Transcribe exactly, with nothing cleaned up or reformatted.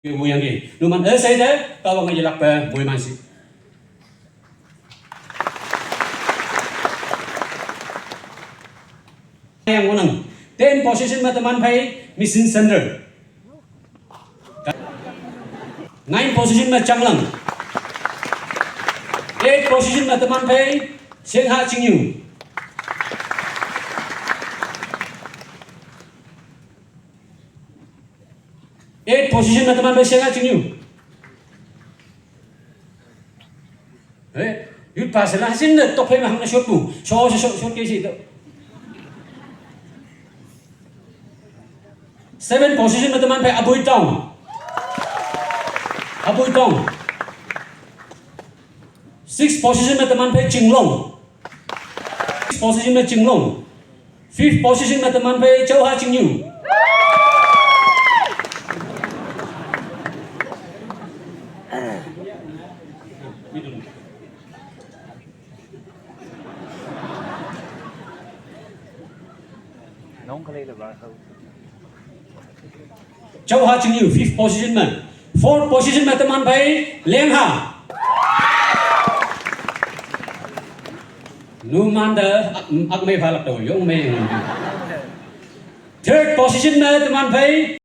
Ke wuyang ke. Numan esai de, Kahwang ye lakpe moiman shi. Yang wonang. Ten position me teman phei Mission Center. Nine position me Changlang. Eight position me teman phei Shengha Chingnyu. Eight position me teman phei Shengha Chingnyu. Eh, youth pastor la hasin de tok phei me hang shot pu. So, so, so, shot ke shi to. Seven position me teman phei Abui Tong. Abui Tong. Six position me teman phei Chinglong. Six position me Chinglong. Fifth position me teman phei Chauha Chingnyu. Nong khalei le ba hau. Chauha Chingnyu, fifth position me. Fourth position me teman phei Lengha. Numan de ak, ak mei phalak to, yong mei. Third position me teman phei